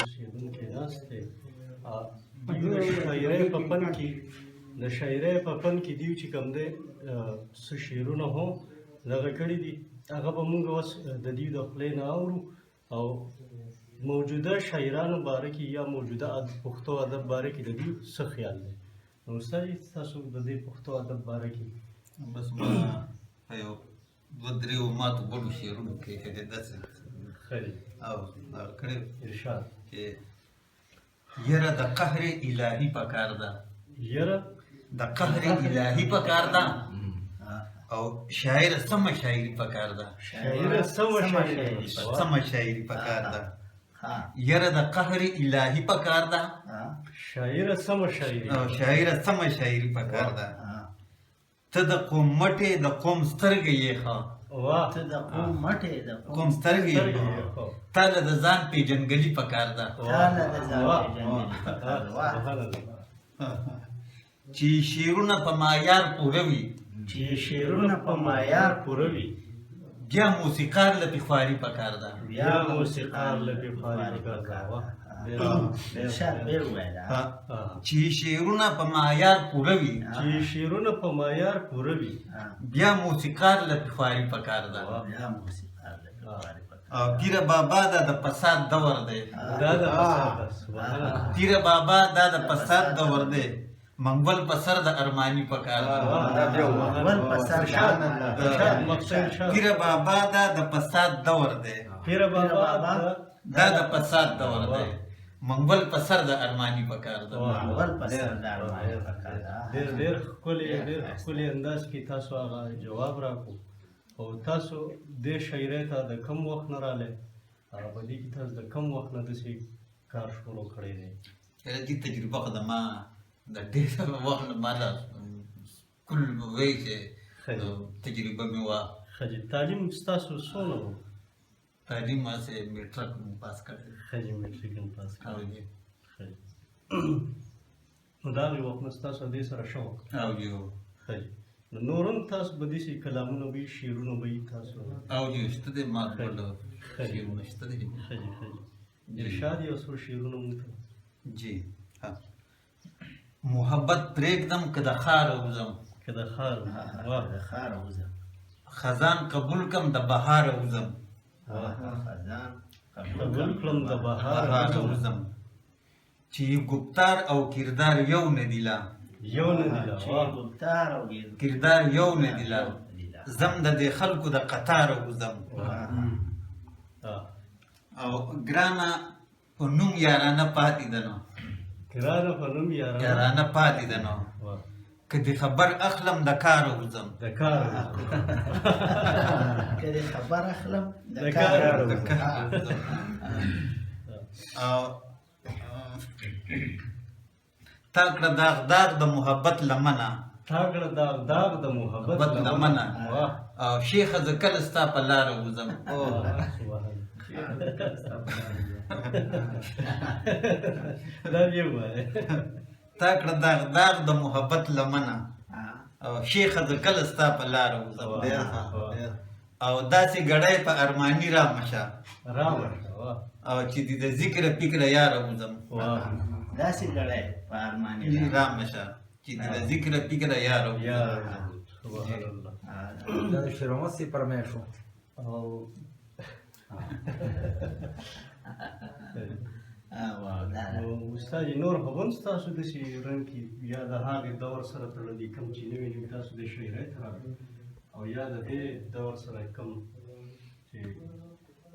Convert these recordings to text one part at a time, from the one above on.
اوسېدونکی ناست دی. دوی د شاعرۍ په فن کې، د شاعرۍ په فن کې دیو چې کوم دی څه شعرونه هم دغه کړي دي، هغه به موږ اوس د دوی د خولې نه اورو. او موجوده شاعرانو باره کې یا موجوده پښتو ادب باره کې د دوی څه خیال دی؟ نو استاد جي، تاسو د دې پښتو ادب باره کې؟ بس ما په یو دوه دریو ماتو بډو شعرونو کې داسې ښه دي. او دغه کړی. ارشاد. چې یره د قهر الهي پکار ده، یره د قهر الهي پکار ده، او شاعر سمه شاعري پکار ده، شاعر سمه شاعري، سمه شاعري پکار ده. یره د قهر الهي پکار ده، شاعر سمه شاعري، او شاعر سمه شاعري پکار ده. ته د قوم مټې، د قوم سترګې یې ښه. واه. ته د قوم مټې، د قوم سترګې یې ښه، تا له د ځان پېژندګلي پکار ده. تاله د ځان پېژندګلي پکار ده. واه. سبحان الله. چې شعرونه په معیار پوره وي، چې شعرونه په معیار پوره وي، بیا موسیقار له خواري پکار ده. بیا موسیقار له خواري پکار ده. واه. ارشاد بیا ووایه. چې شعرونه په معیار پوره وي، چې شعرونه په معیار پوره وي، بیا موسیقار له خواري پکار ده. بیا موسیقار له خواري پکار. او پیره بابا دا د فساد دور دی، دا د فساد ده. سبحان الله. پیره بابا دا د فساد دور دی، منګول په سر د ارماني پکار ده. منګول په سر د ارشاد مقصد ارشاد. پیره بابا دا د فساد دور دی، پیره بابا دا د فساد دور دی، منګول په سر د ارماني پکار ده. منګول په سر د ارماني پکار ده. ډېر ډېر ښکلی، ډېر ښکلی انداز کې تاسو هغه جواب راکړو. او تاسو دې شاعرۍ ته د کوم وخت نه راغلی؟ هغه په دې کې تاسو د کوم وخت نه داسې کار شروع کړی دی؟ یاره دې تجربه خو د ما د ډېر وخت نه، ما له سکول وایي چې تجربه مې وه. ښه جي، تعلیم ستاسو څونه و؟ تعلیم هسې میټرک مې پاس کړی. ښه جي، میټریک مې پاس کړی. ښه جي، نو د هغې وخت نه ستاسو دې سره شوق؟ او جي. ښه جي، نو نور هم تاسو به داسې کلامونه به وي، شعرونه به وي تاسو؟ او جي، شته دی، ما خپل شعرونه شته دی. ښه جي، ښه جي، ارشاد یو څو شعرونه موږ ته. جي ها. محبت پرېږدم که د ښاره وځم، که د ښار، واه، د ښاره وځم، خزان قبول کم د بهاره وځم، خزان قبول کړم د بهاره وځم، چې ګفتار او کردار یو نه دی لا، یو نه دی لا، چې ګفتار او کردار یو نه دی لا، زم د دې خلکو د قطاره وځم. او ګرانه په نوم یارانه پاتې ده نو، ګرانه په نوم یارانه پاتې ده نو، که دې خبر اخلم د کاره وځم، د کاره وځم، که دې خبر اخلم د کاره وځم. او تا کړه داغ داغ د محبت لمنه، تا کړه داغ داغ د محبت لمنه، او شیخه زه کله ستا په لاره وځم. دا بیا ووایه. تا کړه داغ داغ د محبت لمنه، او شیخه زه کله ستا په لاره وځم. او داسې ګړی په ارماني رامشه، رامشه، او چې دې د ذکر فکره یاره وځم. داسې ګړی په ارماني رامشه چې دې د ذکر فکره یاره وځم. سبحان الله. دا د شیرمحمد صاحب فرمایش و. او استاد، نور خو هم ستاسو داسې رنګ کې یا د هغې دور سره تړلي کوم چې نوي نوي تاسو د شاعرۍ ته راغلي، او یا د دې دور سره کوم چې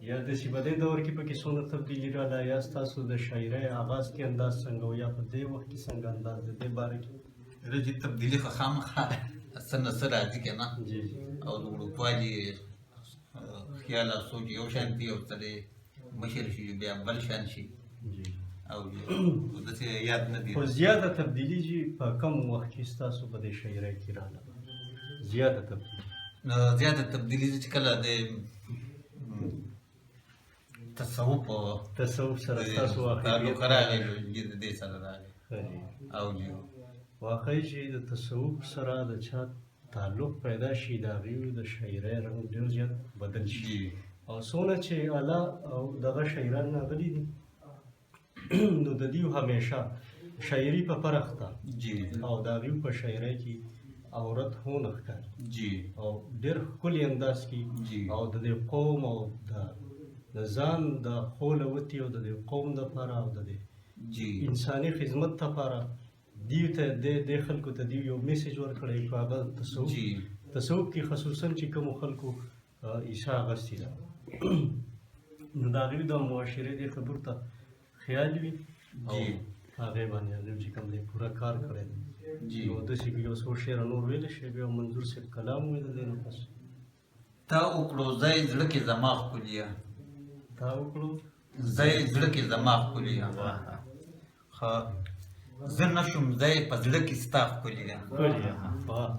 یا داسې په دې دور کې پکې څومره تبدیلي راغله، یا ستاسو د شاعرۍ آغاز کې انداز څنګه و، یا په دې وخت کې څنګه انداز د دې باره کې؟ راځي تبدیلي خو خامخا څه نه څه راځي که نه. جی جی. او د وړوکوالي خیال او سوچ یو شان دی او سړی مشر شي بیا بل شان شي. جی. او داسې یاد نه دي. خو زیاته تبدیلي چې په کم وخت کې ستاسو په دې شاعرۍ کې راغله، زیاته تبدیلي؟ نو زیاته تبدیلي چې کله د تصوف تصوف سره ستاسو تعلق واقعیت راغی، نو د دې سره راغی. ښه جي. او جی. واقعي چې د تصوف سره د چا تعلق پیدا شي، د هغې د شاعرۍ رنګ ډېر زیات بدل شي. جی. او څونه چې اعلی او دغه شاعران راغلي دي، نو د دیو همیشه شاعري په پرخ ده. جی. او د هغوی په شاعرۍ کې عورت هو نه ښکاري. جی. او ډېر ښکلي انداز کې. جی. او د دې قوم او د ځان د خوله وتي او د دې قوم دپاره او د دې جی. انساني خدمت لپاره دیو ته د خلکو ته دیو یو میسج ورکړی په هغه تصوف. جی. تصوف کې خصوصا چې کومو خلکو عیسی اخیستې ده، نو د هغوی د معاشرې دې خبرو ته خیال وي او جی. هغې باندې هغوی چې کوم دی پوره کار کړی دی. جی. نو داسې که یو څو شعره نور ویلی شي، بیا منظور صاحب کلام وویل د دې نه پس. تا وکړو ځای زړه کې زما ښکلیه. تا وکړو ځای زړه کې زما ښکلیه. ښه، زه نه شوم ځای په زړه کې ستا ښکلیه. ښکلیه، واه.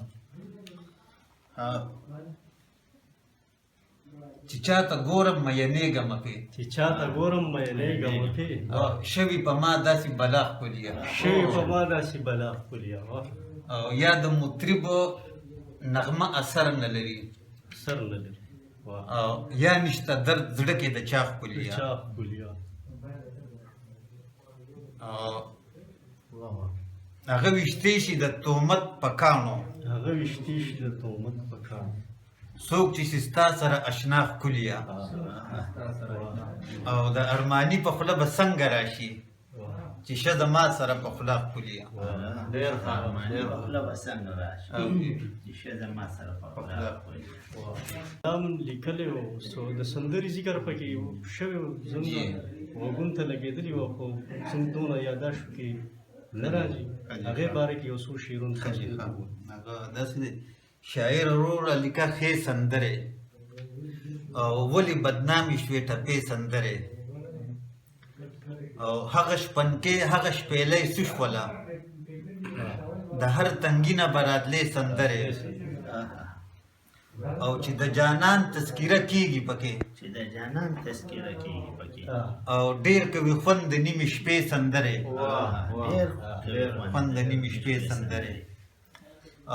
چې چاته ګورم میینېږم پې. چې چاته ګورم میینېږم پې. او شوي په ما داسې بلا ښکلیه. شوي په ما داسې بلا ښکلیه، واه. او یا د مطرب نغمه اثر نه لري. اثر نه لري، واه. او یا نشته درد زړه کې د چا ښکلیه. د چا ښکلیه. او هغه ویشتی شي د تهمت په کاڼو. هغه ویشتی شي د تهمت په کاڼو. څوک چې شي ستا سره اشنا ښکلیه. او د ارماني په خوله به څنګه راشي چې شه زما سره په خوله ښکلیه. ډېر ښه. ارماني په خوله به څنګه راشي چې ښه زما سره په خوله ښکلیه. دا مونږ لیکلی و، څو د سندرې ذکر پکې شوی و، زموږ غوږونو ته لګېدلي وه، خو زموږ دونه یاداشت کې نه راځي. هغې باره کې یو څو شعرونه تاسو ته ووایو. هغه داسې دی: شاعر وروره لیکه ښې سندرې، او ولې بدنامې شوې ټپې سندرې، او هغه شپنکې هغه شپېلۍ څه شوله، د هر تنګي نه به راتلې سندرې، او چې د جانان تذکره کېږي پکې، چې د جانان تذکره کېږي پکې، او ډېر کوي خوند د نیمې شپې سندرې. ډېر کوي خوند د نیمې شپې سندرې.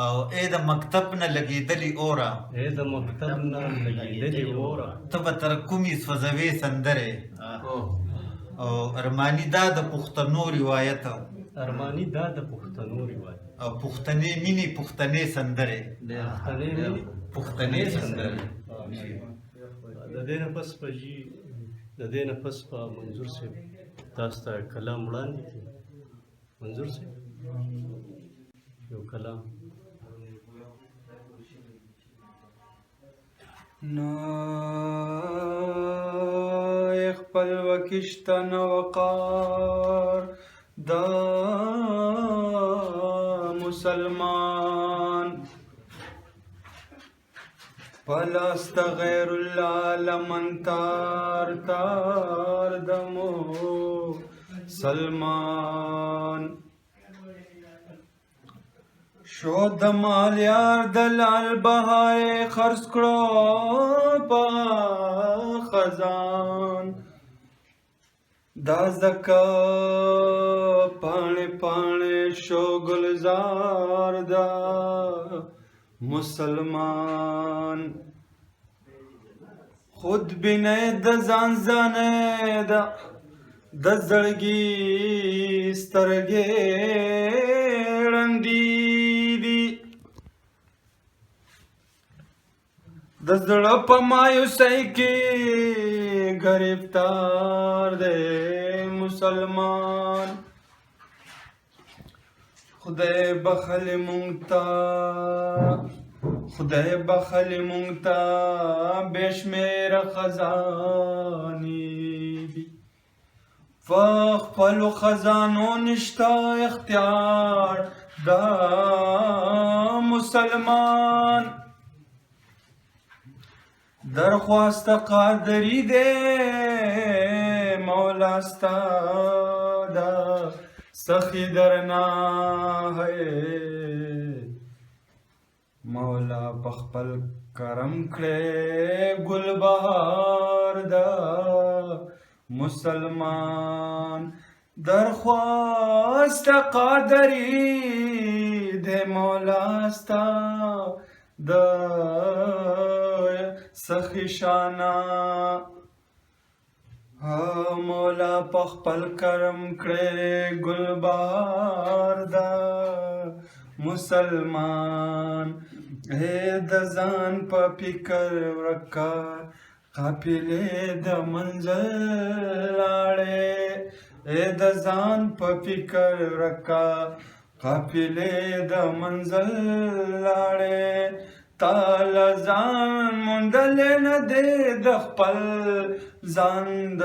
او ای د مکتب نه لګېدلې اوره، ای د مکتب نه لګېدلې اوره، ته به تر کومې سوځوې سندرې. او ارماني دا د پښتنو روایت، ارماني دا د پښتنو روایت، او پښتنې مینې پښتنې سندرې. پښتنې مینې پښتنې سندرې. د دې نه پس په جي د دې نه پس په منظور صاحب تاسو ته کلام وړاندې کړي. منظور صاحب یو کلام. نه خپل وکشته نه وقار د مسلمان، پلاس د غیر الله لمن تار تار د مسلمان، شو د مالیار د لال بهای خرڅ کړو په خزان، دا ځکه پاڼې پاڼې شو ګلزار دا مسلمان، خود بینه د ځان ځانه ده د زړګي سترګې ړندې دي، د زړه په مایوسۍ کې گرفتار دی مسلمان، خدای بخښلې مونږ ته، خدای بخښلې مونږ ته بې شمېره خزانې دي، په خپلو خزانو نشته اختیار دا مسلمان، د درخواست قادری دی مولا ستا د سخی درنا ہے. مولا په خپل کرم کړې ګل بهار دا مسلمان. درخواست قادری دی مولا ستا د سخی شانا. مولا په خپل کرم کړې ګل بهار دا مسلمان. د ځان په فکر ورکه قافلې د منزل لاړې. د ځان په فکر ورکه قافلې د منزل لاړې. تاله ځان موندلی نه دی د خپل ځان د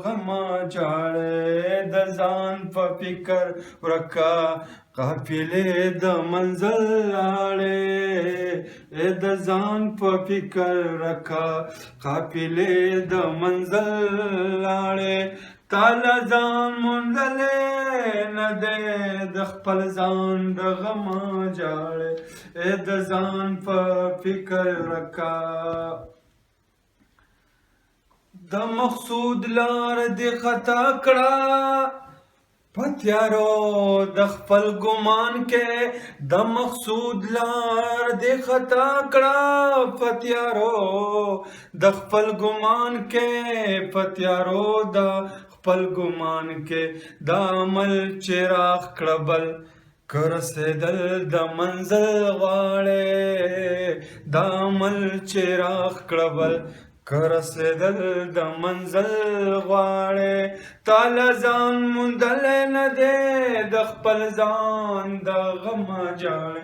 غمه جاړې. د ځان په فکر ورکه قافلې د منزل لاړې. د ځان په فکر ورکه قافلې د منزل لاړې. تاله ځان موندلی نه دی د خپل ځان د غمه جاړې. د ځان په فکر ورکه. د مقصود لار دې خطا کړه په تیارو د خپل ګمان کې. د مقصود لار دې خطا کړه په تیارو د خپل ګمان کې. په تیارو د خپل ګمان کې د عمل چراغ کړه بل. که رسېدل د منزل غواړې د عمل چراغ کړه بل. که رسېدل د منزل غواړې. تاله ځان موندلی نه دی د خپل ځان د غمه جاړې.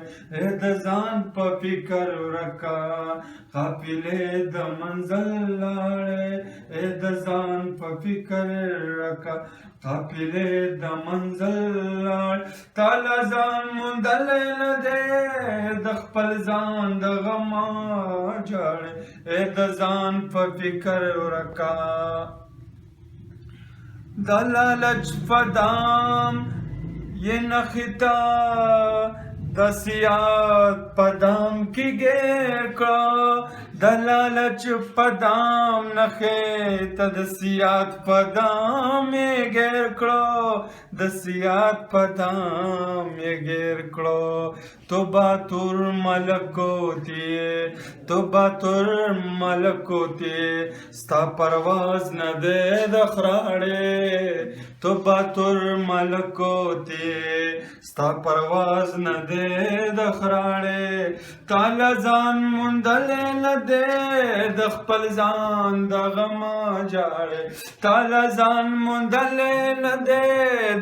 د ځان په فکر ورکه قافلې د منزل لاړې. د ځان په فکر ورکه قافلې د منزل لاړې. تاله ځان موندلی نه دی د خپل ځان د غمه جاړې. د ځان په فکر ورکه. د لالچ په دام یې نښته د سیاد په دام کې ګیر کړه. د لالچ په دام نښته د سیاد په دام یې ګیر کړو. د سیاد په دام یې ګیر کړو. تو باتور ملکوتی تو باتور ملکوتی ستا پرواز نه دی د خراړې. تو باتور ملکوتی ستا پرواز نه دی د خراړې. تاله ځان موندلی نه دی د خپل ځان د غمه جاړې. تاله ځان موندلی نه دی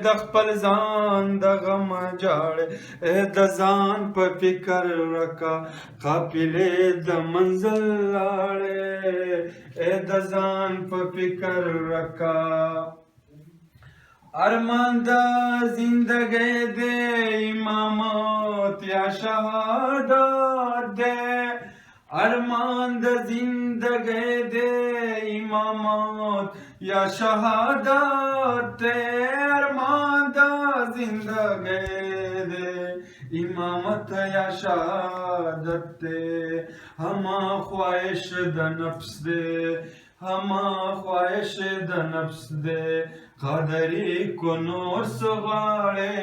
د خپل ځان د غمه جاړې. د ځان په فکر ورکه قافلې د منزل لاړې. د ځان په فکر ورکه. ارمان د زندګۍ دی امامت یا شهادت دی. ارمان د زندګۍ دی امامت یا شهادت دی. ارمان د زندګۍ دی امامت یا شهادت دی. هما خواهش د نفس دی هما خواهش د نفس دی. قادری کو نور څه غواړې.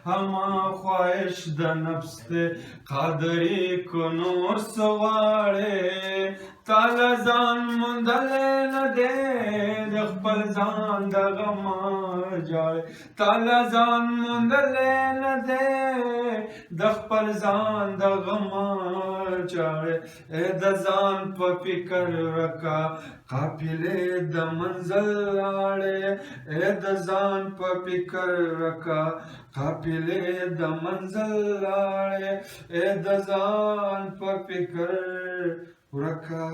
هما خواهش د نفس دی قادری کو نور څه غواړې. تاله ځان موندلی نه دی د خپل ځان د غمه جاړې. تاله ځان موندلی نه دی د خپل ځان د غمه جاړې. د ځان په فکر ورکه قافلې د منزل لاړې. د ځان په فکر ورکه قافلې د منزل لاړې. د ځان په فکر ورکه.